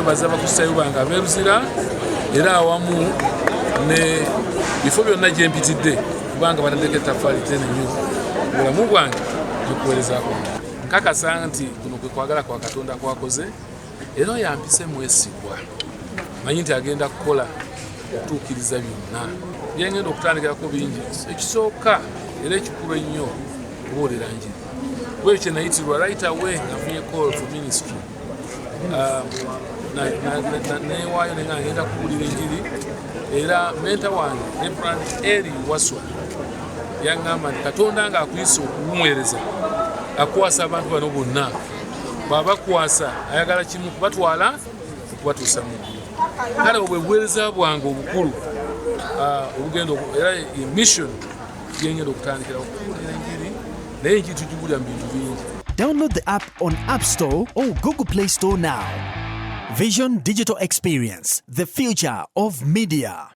Okwebaza Abakristaayo bange ab'e Luzira era awamu ne bifo byonna gye mpitidde, kubanga bataddeko ettaffaali ddene nnyo mu bulamu bwange n'okuweereza kwange. Nkakasa nti kuno kwe kwagala kwa Katonda kwakoze, era oyo ampise mwesigwa, manyi nti agenda kukola okutuukiriza byonna byengenda okutandikirako bingi. Ekisooka era ekikulu ennyo, kubuulira njiri. Bwe kye nayitirwa right away nga nfunye call for ministry, newaayo nenga ngenda kubuulira enjiri. Era mentor wange, Reverend Eli Waswa, yaŋŋamba nti Katonda nga akuyisa okumuweereza, akwasa abantu bano bonna, bw'abakwasa ayagala kimu, kubatwala okubatuusa mu ggulu. Kale obwe buweereza bwange obukulu obugenda era ye mission gyengenda okutandikira, okubuulira enjiri. Naye enjiri tugibulira mu bintu bingi. Download the app on App Store or Google Play Store now. Vision Digital Experience, the future of media.